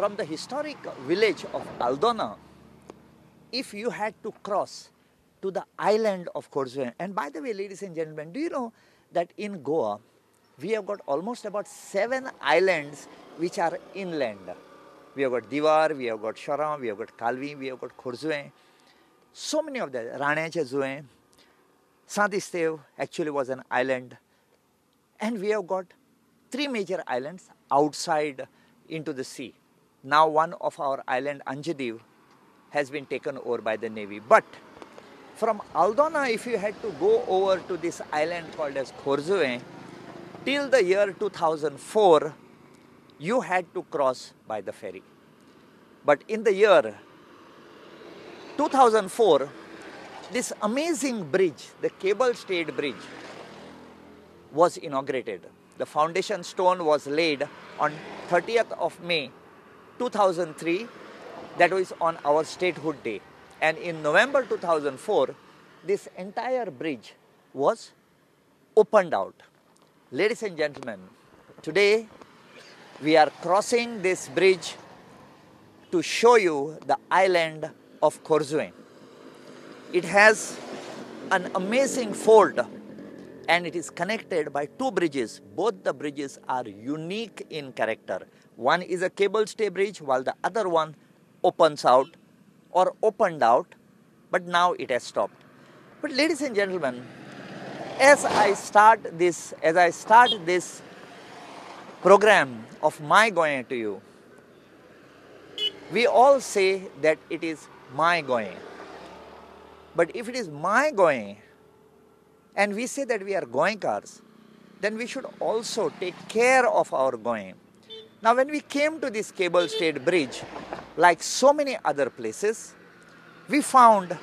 From the historic village of Aldona, if you had to cross to the island of Corjuem, and by the way, ladies and gentlemen, do you know that in Goa, we have got almost about 7 islands which are inland. We have got Diwar, we have got Shoram, we have got Kalvi, we have got Corjuem. So many of them. Raneche Zue, Sant Esteve actually was an island. And we have got 3 major islands outside into the sea. Now one of our island, Anjadiv, has been taken over by the Navy. But from Aldona, if you had to go over to this island called as Corjuem, till the year 2004, you had to cross by the ferry. But in the year 2004, this amazing bridge, the cable stayed bridge, was inaugurated. The foundation stone was laid on 30th of May 2003, that was on our statehood day. And in November 2004, this entire bridge was opened out. Ladies and gentlemen, today we are crossing this bridge to show you the island of Corjuem. It has an amazing fort and it is connected by 2 bridges. Both the bridges are unique in character. One is a cable stay bridge while the other one opens out or opened out, but now it has stopped. But ladies and gentlemen, as I start this program of My Goem to you, we all say that it is my Goem. But if it is my Goem and we say that we are Goenkars, then we should also take care of our Goem. Now when we came to this cable stayed bridge, like so many other places, we found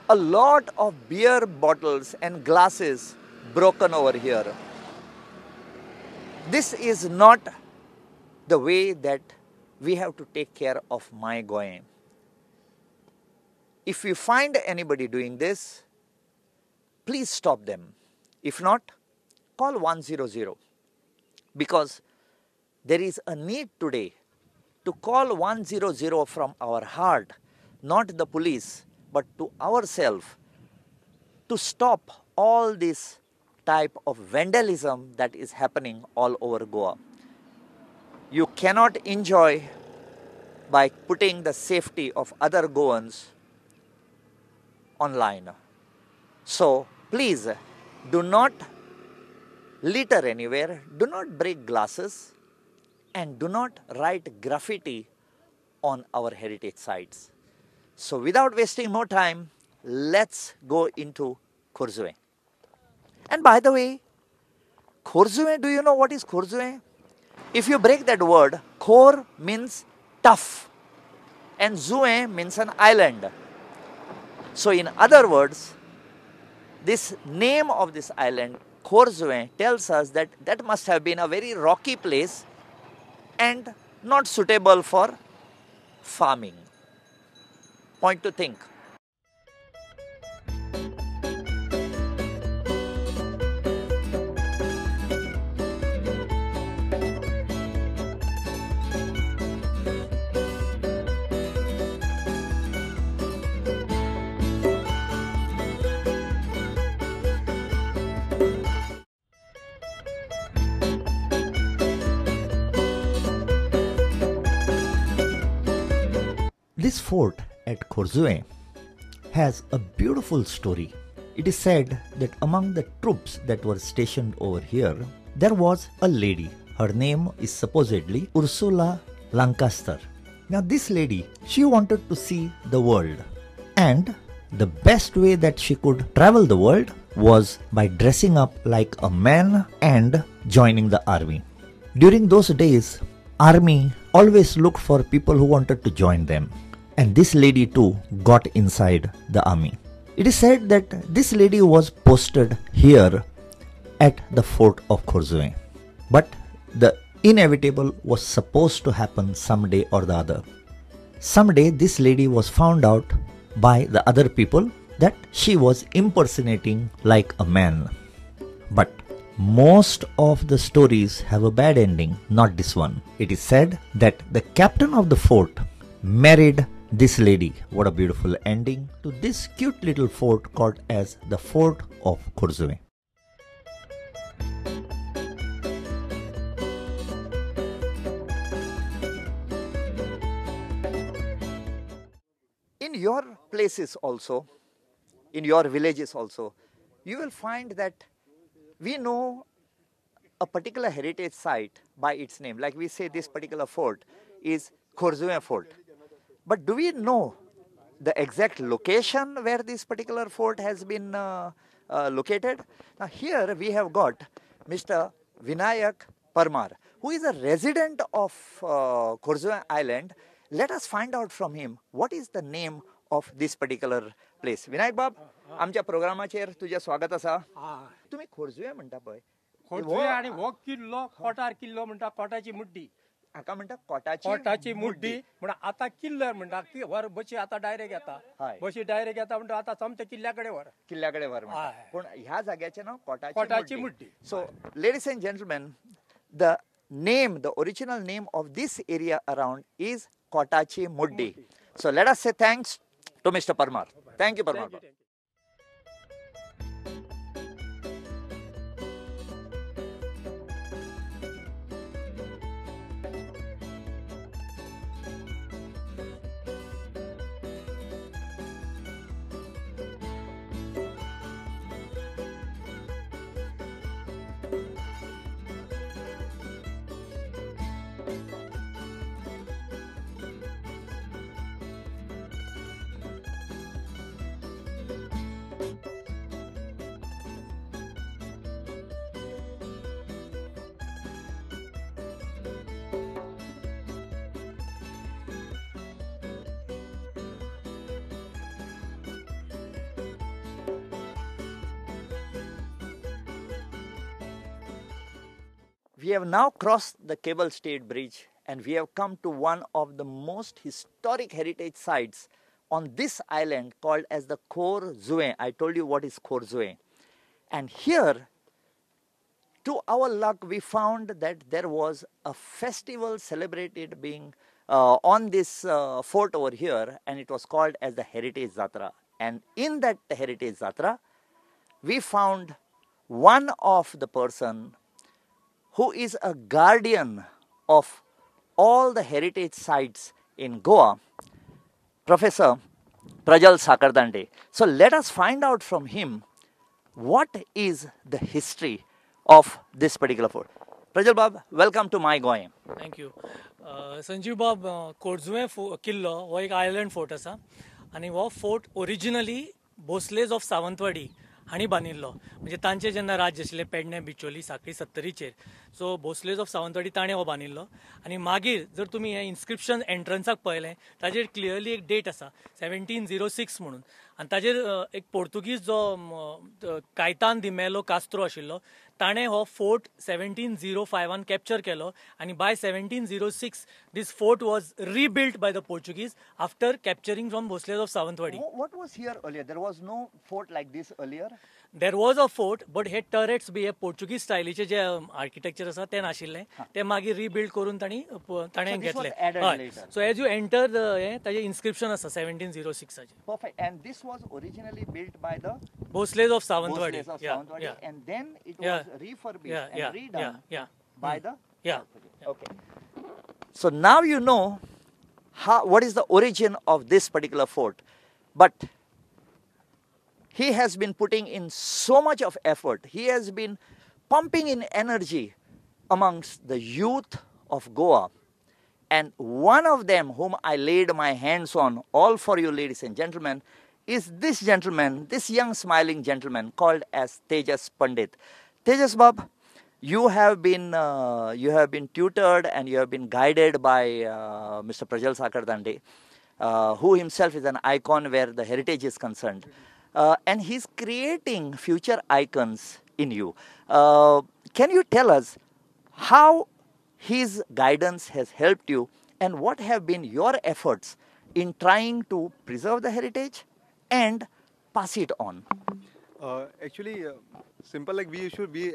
a lot of beer bottles and glasses broken over here. This is not the way that we have to take care of my Goem. If you find anybody doing this, please stop them. If not, call 100, because there is a need today to call 100 from our heart, not the police, but to ourselves, to stop all this type of vandalism that is happening all over Goa. You cannot enjoy by putting the safety of other Goans online. So please do not litter anywhere, do not break glasses, and do not write graffiti on our heritage sites. So without wasting more time, let's go into Corjuem. And by the way, Corjuem, do you know what is Corjuem? If you break that word, Kor means tough and Zue means an island. So in other words, this name of this island, Corjuem, tells us that that must have been a very rocky place and not suitable for farming. Point to think. This fort at Corjuem has a beautiful story. It is said that among the troops that were stationed over here, there was a lady. Her name is supposedly Ursula Lancaster. Now this lady, she wanted to see the world, and the best way that she could travel the world was by dressing up like a man and joining the army. During those days, army always looked for people who wanted to join them. And this lady too got inside the army. It is said that this lady was posted here at the fort of Corjuem. But the inevitable was supposed to happen someday or the other. Someday this lady was found out by the other people that she was impersonating like a man. But Most of the stories have a bad ending, not this one. It is said that the captain of the fort married this lady. What a beautiful ending to this cute little fort called as the Fort of Corjuem. In your places also, in your villages also, you will find that we know a particular heritage site by its name. Like we say this particular fort is Corjuem Fort. But do we know the exact location where this particular fort has been located? Now here we have got Mr. Vinayak Parmar, who is a resident of Corjuem Island. Let us find out from him what is the name of this particular place. Vinayak Bab, आमच्या प्रोग्रामाचेर तुझे स्वागत आसा. तुमी खोर्जुवें म्हणटा पळय, खोर्जुवें आनी हो किल्लो कोटार किल्लो म्हणटा, कोटाची मुड्डी हाका म्हणटा, कोटाची मुड्डी म्हणून आतां किल्लो म्हणटा. ती व्हर बशी आतां डायरेक्ट येता, बशी डायरेक्ट येता म्हणटा आतां सोमतें किल्ल्या कडेन व्हर, किल्ल्या कडेन व्हर. पूण ह्या जाग्याचें नांव कोटाची मुड्डी. So ladies and gentlemen, the name, the original name of this area around is Kotachi Muddi. So let us say thanks to Mr. Parmar. Thank you, Parmar. Thank you. We have now crossed the cable stayed bridge and we have come to one of the most historic heritage sites on this island called as the Corjuem. I told you what is Corjuem. And here, to our luck, we found that there was a festival celebrated being on this fort over here, and it was called as the Heritage Zatra. And in that Heritage Zatra, we found one of the person who is a guardian of all the heritage sites in Goa, Professor Prajal Sakhardande. So let us find out from him what is the history of this particular fort. Prajal Bab, welcome to My Goa. Thank you. Sanjeev Bab, Corjuem Killo हो एक island fort आसा आनी हो fort originally Bhosales of Sawantwadi हांणी बांदिल्लो. म्हणजे तांचे जेन्ना राज्य आशिल्लें पेडणे, बिचोली, साखळी, सत्तरीचेर, सो भोसलेज ऑफ सावंतवाडी ताणें हो बांदिल्लो. आनी मागीर जर तुमी हें इन्स्क्रिप्शन एंट्रन्साक पळयलें ताजेर क्लियरली एक डेट आसा 1706 म्हणून. आनी ताजेर एक पोर्तुगीज जो कायतान दिमेलो कास्त्रो आशिल्लो ताणें हो फोर्ट 1705 कॅप्चर केलो आनी by 1706 this fort was rebuilt by the Portuguese after capturing from Bhosales of Sawantwadi. What was here earlier? There was no fort like this earlier? There was a fort, but hey turrets B hey Portuguese स्टायलीचे J architecture आसा तें नाशिल्लें, तें मागीर rebuild करून तांणी घेतलें. So as you enter the हें ताजें इन्स्क्रिप्शन आसा 1706. Perfect. And this was originally built by the Bhosales of Sawantwadi. Bhosales of Sawantwadi, and then it was refurbished and redone by the Okay. So now you know how, what is the origin of this particular fort. But he has been putting in so much of effort. He has been pumping in energy amongst the youth of Goa. And one of them whom I laid my hands on, all for you ladies and gentlemen, is this gentleman, this young smiling gentleman called as Tejas Pandit. Tejas Bab, you have been tutored and you have been guided by Mr. Prajal Sakhardande, who himself is an icon where the heritage is concerned. And he's creating future icons in you. Can you tell us how his guidance has helped you and what have been your efforts in trying to preserve the heritage and pass it on? Actually, simple, like we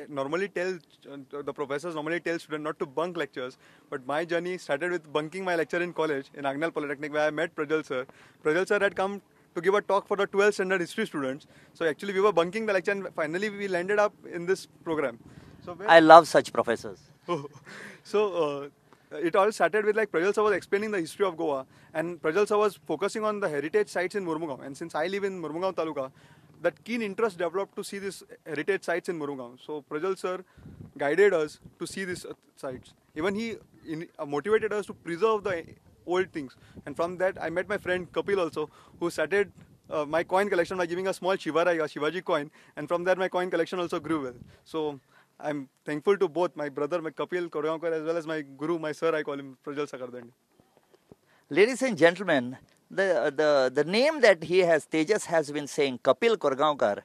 normally tell, the professors normally tell students not to bunk lectures, but my journey started with bunking my lecture in college in Agnel Polytechnic, where I met Prajal sir. Prajal sir had come to give a talk for the 12th standard history students. So actually we were bunking the lecture and finally we landed up in this program. So I love such professors. So it all started with like Prajal sir was explaining the history of Goa, and Prajal sir was focusing on the heritage sites in Mormugao. And since I live in Mormugao Taluka, that keen interest developed to see these heritage sites in Mormugao. So Prajal sir guided us to see these sites. Even he motivated us to preserve the old things. And from that, I met my friend Kapil also, who started my coin collection by giving a small Shivarai, a Shivaji coin. And from that, my coin collection also grew well. So I'm thankful to both my brother, my Kapil Korgaonkar, as well as my guru, my sir, I call him Prajal Sakardandi. Ladies and gentlemen, the name that he has, Tejas has been saying, Kapil Korgaonkar,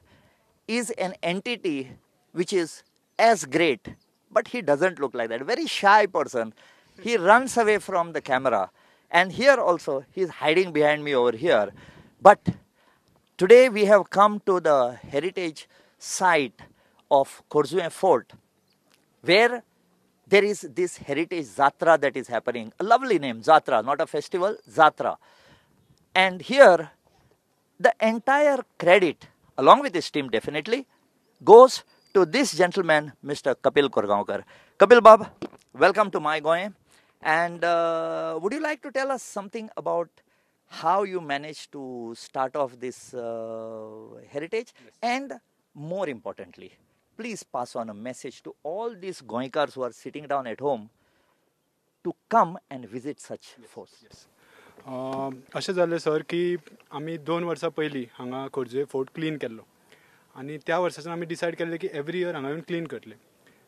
is an entity which is as great, but he doesn't look like that. Very shy person. He runs away from the camera. And here also, he is hiding behind me over here. But today we have come to the heritage site of Corjuem Fort, where there is this heritage Zatra that is happening. A lovely name, Zatra, not a festival, Zatra. And here, the entire credit, along with his team definitely, goes to this gentleman, Mr. Kapil Korgaonkar. Kapil Bab, welcome to My Goem. And would you like to tell us something about how you managed to start off this heritage? Yes. And more importantly, please pass on a message to all these Goenkars who are sitting down at home to come and visit such forts. Yes. अशें जालें sir की आमी 2 वर्सां पयलीं हांगा Khorjuvem fort clean केल्लो आनी त्या वर्साच्यान आमी डिसायड केल्लें की एवरी इयर हांगा येवन क्लीन करतले.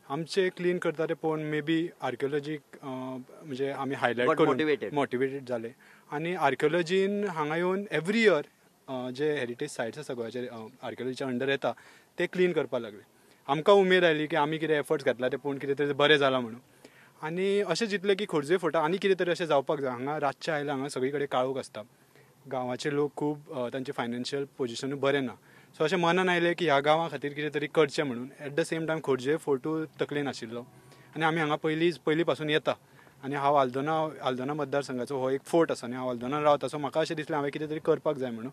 आमचे क्लीन करता ते पळोवन मे बी आर्कियोलॉजीक म्हणजे आमी हायलायट करून मोटिवेटेड जाले आनी आर्कियोलॉजीन हांगा येवन एवरी इयर जे हेरिटेज सायट्स आसा गोंयाचे आर्कियोलॉजीच्या अंडर येता ते क्लीन करपाक लागले. आमकां उमेद आयली की आमी कितें एफर्ट्स घातला ते पळोवन कितें तरी बरें जालां म्हणून. आनी अशें चिंतलें की खोर्जुवें फोर्टाक आनी कितें तरी अशें जावपाक जाय. हांगा रातचें आयलें हांगा सगळी कडेन काळोख आसता, गांवाचे लोक खूब तांचे फायनान्शियल पोजिशनूय बरें ना. सो अशें मनान आयलें की ह्या गांवा खातीर कितें तरी करचें म्हणून. At the same time Khorjuve फोर्टूय तकलेन आशिल्लो आनी आमी हांगा पयलीं पासून येता आनी हांव आल्दोना मतदारसंघाचो हो एक फोर्ट आसा आनी हांव आल्दोना रावता. सो म्हाका अशें दिसलें हांवें कितें तरी करपाक जाय म्हणून.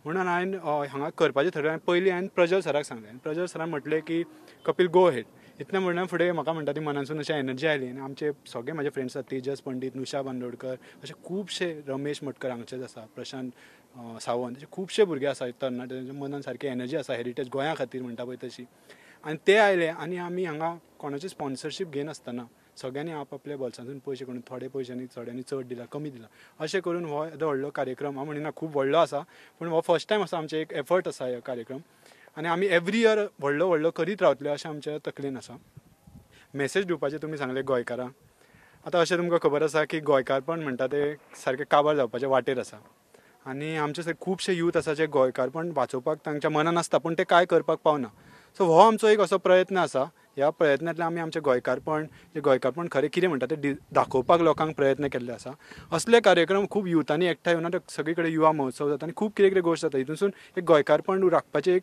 म्हणून हांवें हांगा करपाचें थरयलें. पयलीं हांवें प्रजल सराक सांगलें आनी प्रजल सरान म्हटलें की कपिल गो हेड. इतलें म्हणल्यार फुडें म्हाका म्हणटा ती मनासून अशी एनर्जी आयली आनी आमचे सगळे म्हाजे फ्रेंड्स आसा, तेजस पंडीत, नुषा बांदोडकर, अशे खुबशे, रमेश मटकर हांगचेच आसा, प्रशांत सावंत, अशे खुबशे भुरगे आसा तरणाटे तांच्या मनान सारकी एनर्जी आसा हेरिटेज गोंया खातीर म्हणटा पळय तशी. आनी ते आयले आनी आमी हांगा कोणाची स्पॉन्सरशीप घेनासतना सगळ्यांनी आपआपल्या बोल्सांतून पयशे काडून, थोडे पयशांनी थोड्यांनी चड दिला, कमी दिला, अशें करून हो येदो व्हडलो कार्यक्रम, हांव म्हणिना खूब व्हडलो आसा, पूण हो फर्स्ट टायम आसा आमचें एक एफर्ट आसा हो कार्यक्रम आनी आमी एवरी इयर व्हडलो व्हडलो करीत रावतले अशें आमच्या तकलेन आसा. मॅसेज दिवपाचें तुमी सांगलें गोंयकारांक. आतां अशें तुमकां खबर आसा की गोंयकारपण म्हणटा तें सारकें काबार जावपाच्या वाटेर आसा आनी आमचे थंय खुबशे यूथ आसा जे गोंयकारपण वाचोवपाक तांच्या मनान आसता पूण ते कांय करपाक पावना. सो हो आमचो एक असो प्रयत्न आसा. ह्या प्रयत्नांतल्यान आमी आमचें गोंयकारपण, जें गोंयकारपण खरें कितें म्हणटा तें दाखोवपाक लोकांक प्रयत्न केल्ले आसा. असले कार्यक्रम खूब युथांनी एकठांय येवन आतां सगळे कडेन युवा महोत्सव जाता आनी खूब कितें कितें गोश्ट जाता. हितूनसून एक गोंयकारपण राखपाचें एक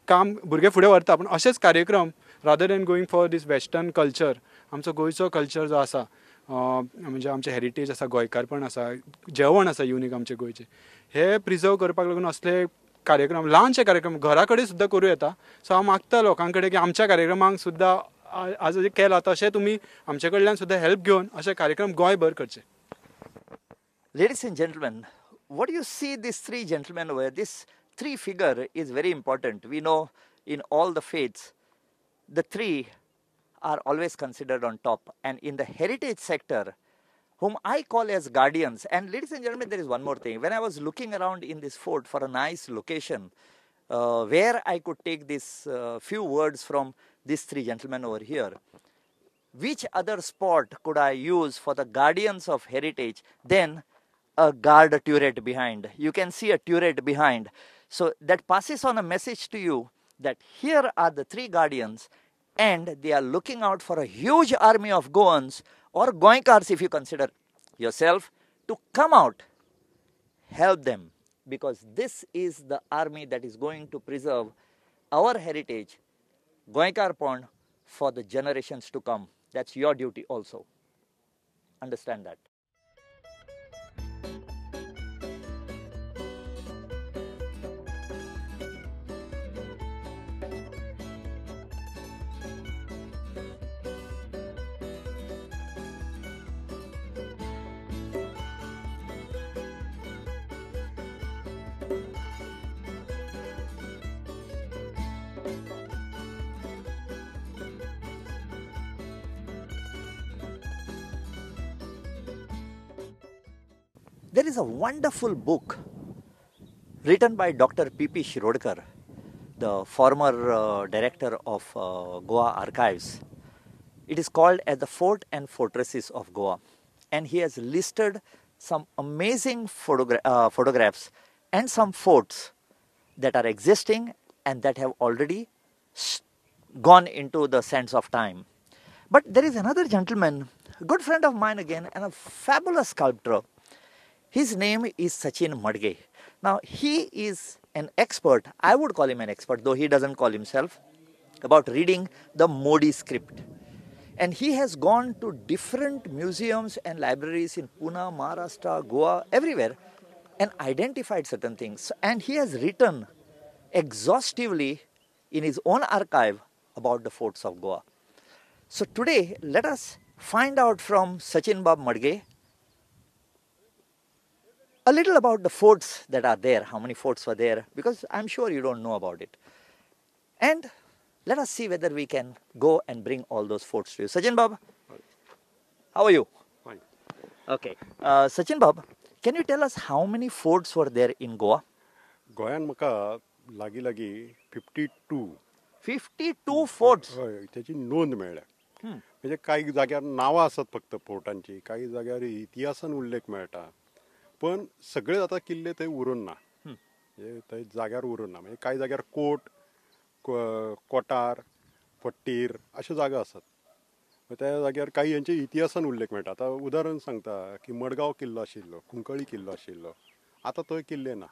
काम भुरगे फुडें व्हरता. पूण अशेच कार्यक्रम rather than going for this western culture, आमचो गोंयचो कल्चर जो आसा, म्हणजे आमचें हेरिटेज आसा, गोंयकारपण आसा, जेवण आसा युनीक आमचें गोंयचें, हे प्रिजर्व करपाक लागून असले कार्यक्रम, ल्हानशे कार्यक्रम घरा कडेन सुद्दां करूं येता. सो हांव मागता लोकां कडेन की आमच्या कार्यक्रमांक सुद्दां आज जे केला तशें तुमी आमचे कडल्यान सुद्दां हेल्प घेवन अशे कार्यक्रम गोंयभर करचे. Ladies and gentlemen, what you see these three gentlemen over, this three figure is very important. We know in all the faiths, the three are always considered on top. And in the heritage sector, whom I call as guardians. And ladies and gentlemen, there is one more thing. When I was looking around in this fort for a nice location, where I could take these few words from these three gentlemen over here, which other spot could I use for the guardians of heritage than a guard turret behind? You can see a turret behind. So that passes on a message to you that here are the three guardians and they are looking out for a huge army of Goans or Goenkars, if you consider yourself, to come out, help them, because this is the army that is going to preserve our heritage, Goenkarpon, for the generations to come. That's your duty also. Understand that. There is a wonderful book written by Dr. P.P. Shirodkar, the former director of Goa Archives. It is called as the Fort and Fortresses of Goa. And he has listed some amazing photographs and some forts that are existing and that have already gone into the sands of time. But there is another gentleman, a good friend of mine again, and a fabulous sculptor. His name is Sachin Madge. Now, he is an expert, I would call him an expert, though he doesn't call himself, about reading the Modi script. And he has gone to different museums and libraries in Pune, Maharashtra, Goa, everywhere, and identified certain things. And he has written exhaustively in his own archive about the forts of Goa. So today, let us find out from Sachin Bab Madge a little about the forts that are there, how many forts were there, because I'm sure you don't know about it. And let us see whether we can go and bring all those forts to you. Sachin Bab, how are you? Fine. Okay. Sachin Bab, can you tell us how many forts were there in Goa? Goyan maka lagi lagi 52. 52 forts? त्याची नोंद मेळ्ळ्या. म्हणजे काही जाग्यार नावां आसात फक्त फोर्टांची, काही जाग्यार इतिहासान उल्लेख मेळटा, पण सगळे आतां किल्ले थंय उरून ना, म्हणजे थंय जाग्यार उरून ना. म्हणजे कांय जाग्यार कोट, कोटार, फट्टीर अश्यो जागा आसात, त्या जाग्यार काही हेंचे इतिहासान उल्लेख मेळटा. आतां उदाहरण सांगता की मडगांव किल्लो आशिल्लो, कुंकळी किल्लो आशिल्लो, आतां थंय किल्ले ना.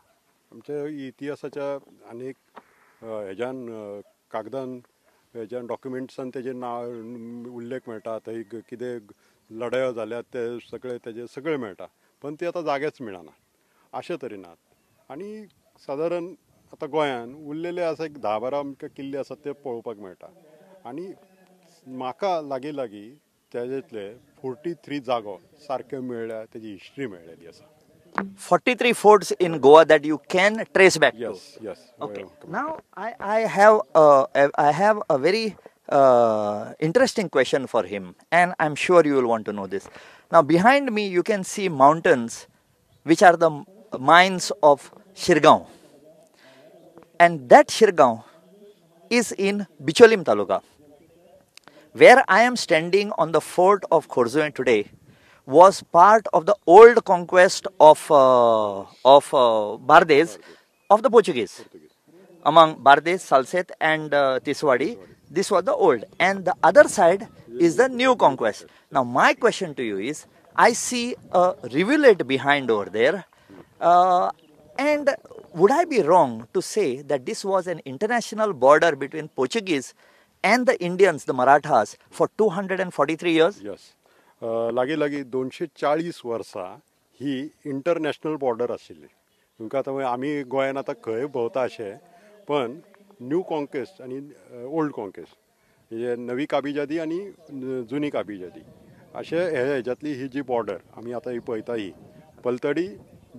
आमच्या इतिहासाच्या आनी हेज्यान कागदान हेज्यान डॉक्युमेंट्सान तेजे नांव उल्लेख मेळटा, थंय कितें लढायो जाल्यात ते सगळे तेजे सगळे मेळटा, पण ते आतां जागेच मेळना अशे तरेन आहात. आनी सादारण आतां गोंयान उरलेले आसा एक 10-12 आमकां किल्ले आसात ते पळोवपाक मेळटा. आनी म्हाका लागीं लागीं तेजेतले 43 जागो सारक्यो मेळ्ळ्या, तेजी हिस्ट्री मेळ्ळेली आसा. 43 forts in Goa that you can trace back to. Yes, yes. Okay. Now I have a very interesting question for him, and I'm sure you will want to know this. Now behind me you can see mountains which are the mines of Shirgaon, and that Shirgaon is in Bicholim Taluka. Where I am standing on the fort of Khorzuem today was part of the old conquest of Bardez of the Portuguese. Among Bardez, Salcete and Tiswadi, this was the old, and the other side is the new conquest. Now my question to you is, I see a rivulet behind over there, and would I be wrong to say that this was an international border between Portuguese and the Indians, the Marathas, for 243 years? Yes. लागी लागी 240 वर्सां ही international border आशिल्ली. तुमकां आतां आमी गोंयान आतां खंय भोंवता अशें, पण न्यू कॉन्क्वेस्ट आनी ओल्ड कॉन्क्वेस्ट, म्हणजे नवी काबिजादी आनी जुनी काबिजादी अशें हे हेज्यातली ही जी बॉर्डर आमी आतां ही पळयता ही पलतडी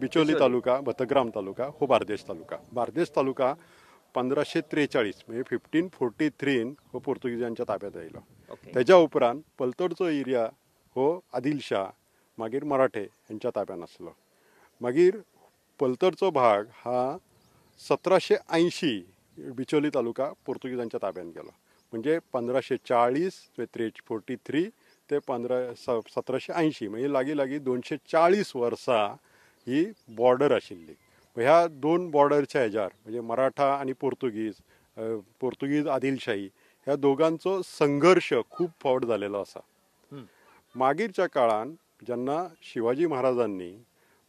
बिचोली तालुका, भतग्राम तालुका, हो बार्देश तालुका. बार्देश तालुका 1543 म्हणजे 1543 हो पोर्तुगीजांच्या ताब्यात आयलो. तेज्या उपरांत पलतडचो एरिया हो आदिलशाह, मागीर मराठे हेंच्या ताब्यान आसलो. मागीर पलतडचो भाग हा 1780 बिचोली तालुका पोर्तुगीजांच्या ताब्यान गेलो. म्हणजे 1540 43 ते 1780 म्हणजे लागीं लागीं 240 वर्सां ही बॉर्डर आशिल्ली. ह्या दोन बॉर्डरच्या हेज्यार म्हणजे मराठा आनी पोर्तुगीज, पोर्तुगीज आदिलशाही ह्या दोगांचो संघर्श खूब फावट जालेलो आसा. मागीरच्या काळान जेन्ना शिवाजी महाराजांनी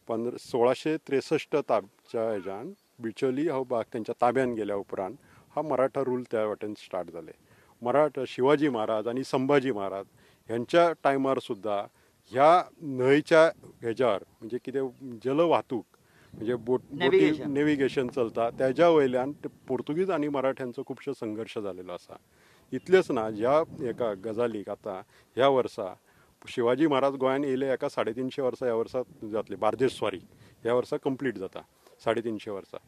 1663 ताबच्या हेज्यान बिचोली हो भाग तेंच्या ताब्यान गेल्या उपरांत हा मराठा रूल त्या वाटेन स्टार्ट जाले. मराठा शिवाजी महाराज आनी संभाजी महाराज ह्यांच्या टायमार सुद्दां ह्या न्हंयच्या हेज्यार म्हणजे कितें जलवाहतूक म्हणजे बोट नेविगेशन चलता त्याच्या वयल्यान पोर्तुगीज आनी मराठ्यांचो खुबशो संघर्श जालेलो आसा. इतलेंच ना, ह्या एका गजालीक आतां ह्या वर्सा शिवाजी महाराज गोंयान येयले एका 350 वर्सां ह्या वर्सा जातली, बार्देश स्वारी ह्या वर्सा कंप्लीट जाता 350 वर्सां.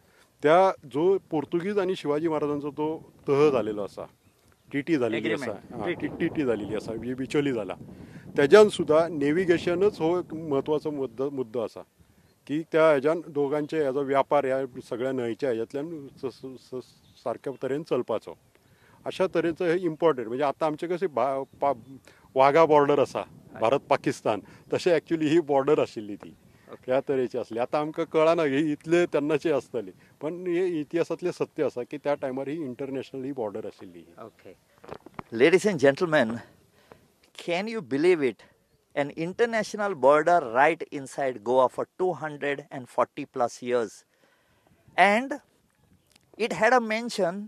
त्या जो पोर्तुगीज आनी शिवाजी महाराजांचो तो तह जालेलो आसा, टिटी जालेली आसा, टिटी जालेली आसा, बिचोली जाला, तेज्यान सुद्दां नेविगेशनच हो एक म्हत्वाचो मुद्दो आसा की त्या हेज्यान दोगांचे हेजो व्यापार ह्या सगळ्या न्हंयच्या हेज्यांतल्यान सारक्या तरेन चलपाचो. अशा तरेचो हे इम्पॉर्टंट म्हणजे आतां आमचें कशें वाघा बॉर्डर आसा भारत पाकिस्तान, तशें एक्चुली ही बॉर्डर आशिल्ली ती ह्या तरेची आसली. आतां आमकां कळना ही इतले तेन्नाची आसतली, पण हे इतिहासांतलें सत्य आसा की त्या टायमार ही इंटरनॅशनल ही बॉर्डर आशिल्ली. Okay ladies and gentlemen, can you believe it? An international border right inside Goa for 240 plus years. And it had a mention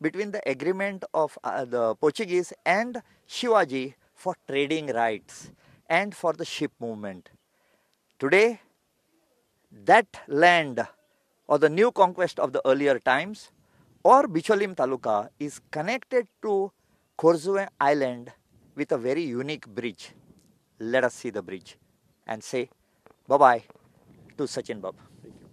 between the agreement of the Portuguese and Shivaji for trading rights and for the ship movement. Today, that land or the new conquest of the earlier times or Bicholim Taluka is connected to Corjuem Island with a very unique bridge. Let us see the bridge and say bye-bye to Sachin Bab. Thank you.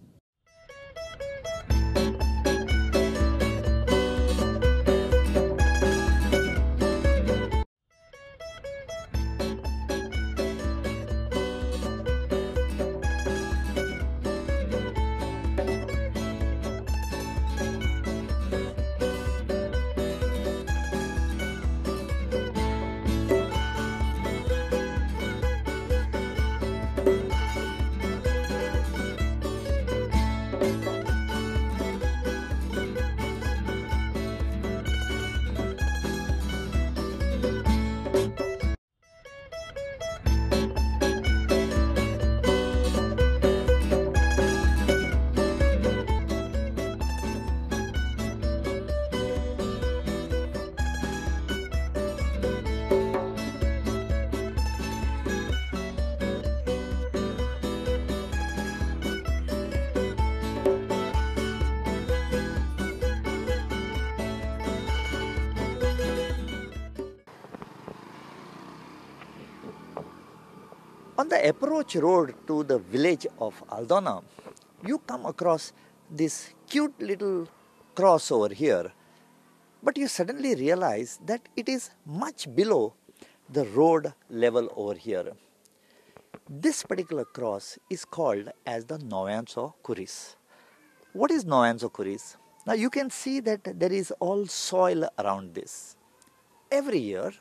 On the approach road to the village of Aldona, you come across this cute little cross over here, but you suddenly realize that it is much below the road level over here. This particular cross is called as the Noyanso Kuris. What is Noyanso Kuris? Now you can see that there is all soil around this. Every year,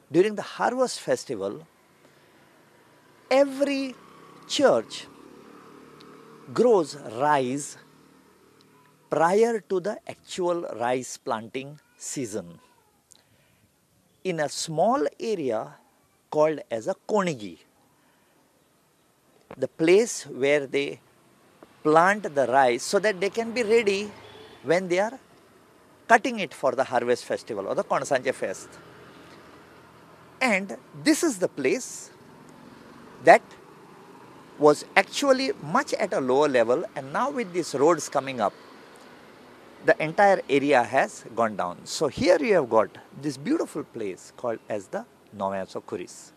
during the harvest festival, every church grows rice prior to the actual rice planting season in a small area called as a konigi, the place where they plant the rice so that they can be ready when they are cutting it for the harvest festival or the Konsanje fest. And this is the place that was actually much at a lower level, and now with these roads coming up, the entire area has gone down. So here you have got this beautiful place called as the Noyanso Kuris.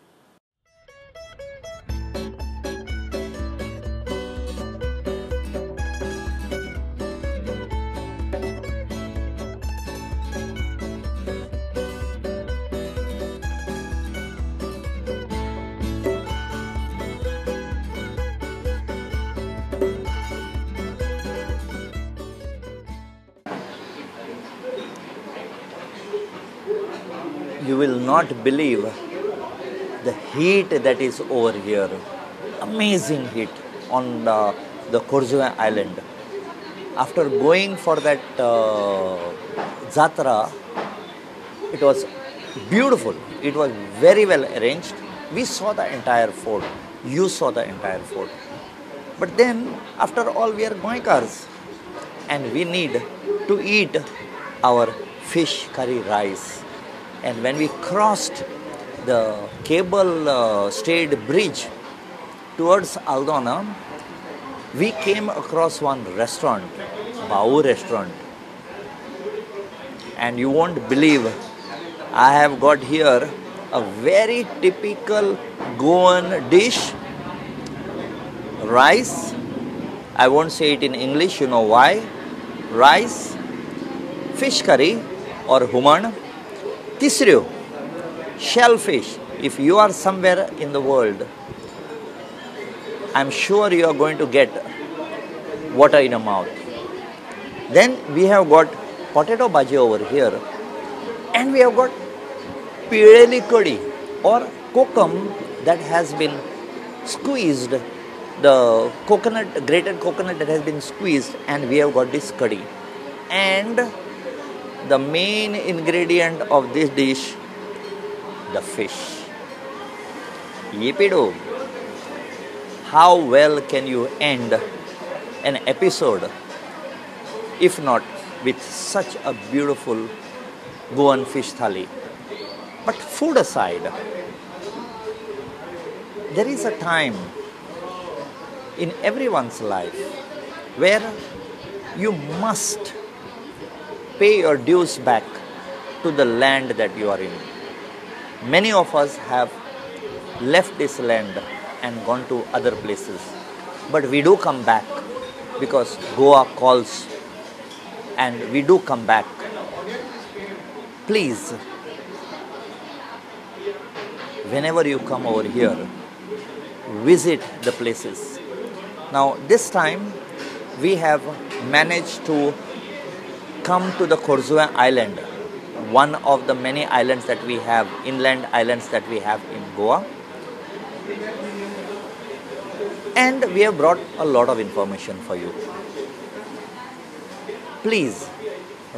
You will not believe the heat that is over here. Amazing heat on the Corjuem Island. After going for that Jatra, it was beautiful. It was very well arranged. We saw the entire fort. You saw the entire fort. But then, after all, we are Goenkars and we need to eat our fish curry rice. And when we crossed the cable stayed bridge towards Aldona, we came across one restaurant, Bau restaurant. And you won't believe, I have got here a very typical Goan dish, rice. I won't say it in English, you know why. Rice, fish curry or human, tisryo, shellfish. If you are somewhere in the world, I'm sure you are going to get water in your mouth. Then we have got potato bhaji over here, and we have got pireli curry or kokum that has been squeezed, the coconut, grated coconut that has been squeezed, and we have got this curry. And the main ingredient of this dish, the fish. Yippee-doo. How well can you end an episode if not with such a beautiful Goan fish thali? But food aside, there is a time in everyone's life where you must pay your dues back to the land that you are in. Many of us have left this land and gone to other places, but we do come back because Goa calls, and we do come back. Please, whenever you come over here, visit the places. Now this time we have managed to come to the Corjuem Island, one of the many islands that we have, inland islands that we have in Goa. And we have brought a lot of information for you. Please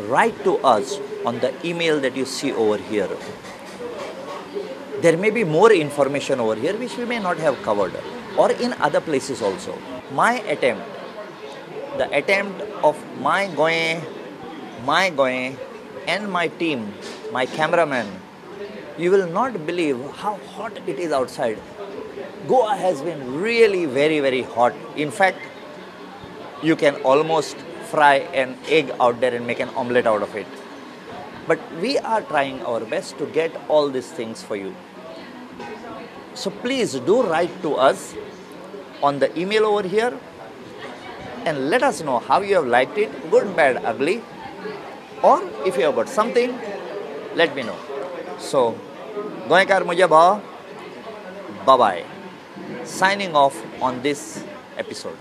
write to us on the email that you see over here. There may be more information over here which we may not have covered, or in other places also. My attempt, the attempt of my Goem and my team, my cameraman, you will not believe how hot it is outside. Goa has been really very, very hot. In fact, you can almost fry an egg out there and make an omelette out of it. But we are trying our best to get all these things for you. So please do write to us on the email over here and let us know how you have liked it, good, bad, ugly, or if you have got something, let me know. So, Goenkar Mujhe Bhao, bye-bye. Signing off on this episode.